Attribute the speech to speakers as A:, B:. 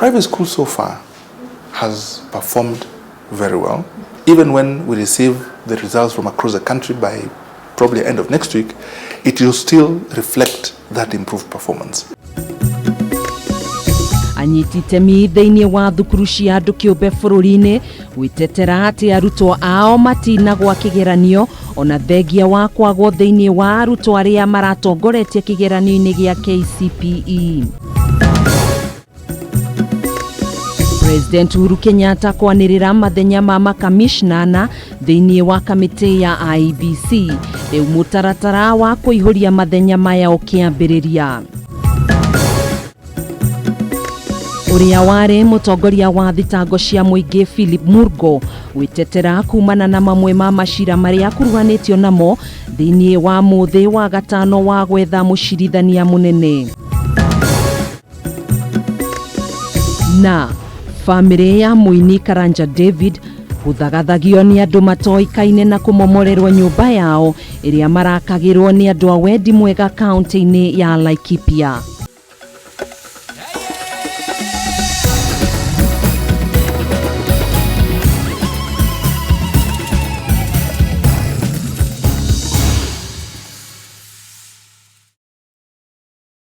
A: Private school so far has performed very well. Even when we receive the results from across the country by probably end of next week, it will still reflect that improved performance.
B: Anyiti itemi thĩinĩ wa thukuru cia andũ kĩũmbe bũrũri-inĩ gwĩtetera atĩ arutwo ao matinagwa kĩgeranio ona thengia wa kwagwo thĩinĩ wa arutwo arĩa maratongoretie kĩgeranio-inĩ gĩa KCPE. President Uhuru Kenyatta kwanĩrĩra mathenya ma makamishna thĩinĩ wa kamĩtĩ ya IEBC rĩu mũtaratara wa kũihũria mathenya maya ũkĩambĩrĩria. Ũrĩa warĩ mũtongoria wa thitango cia mũingĩ Philip Murgo gwĩtetera kumana na mamwe ma macira marĩa akuruhanĩtio namo thĩinĩ wa mũthĩ wa gatano wa gwetha mũcirithania mũnene. Na bamĩrĩ ya mũini Karanja David gũthagathagio nĩ andũ matoĩkaine na kũmomorerwo nyũmba yao ĩrĩa marakagĩrwo nĩ andũ a wendi mwega kaunti-inĩ ya Laikipia.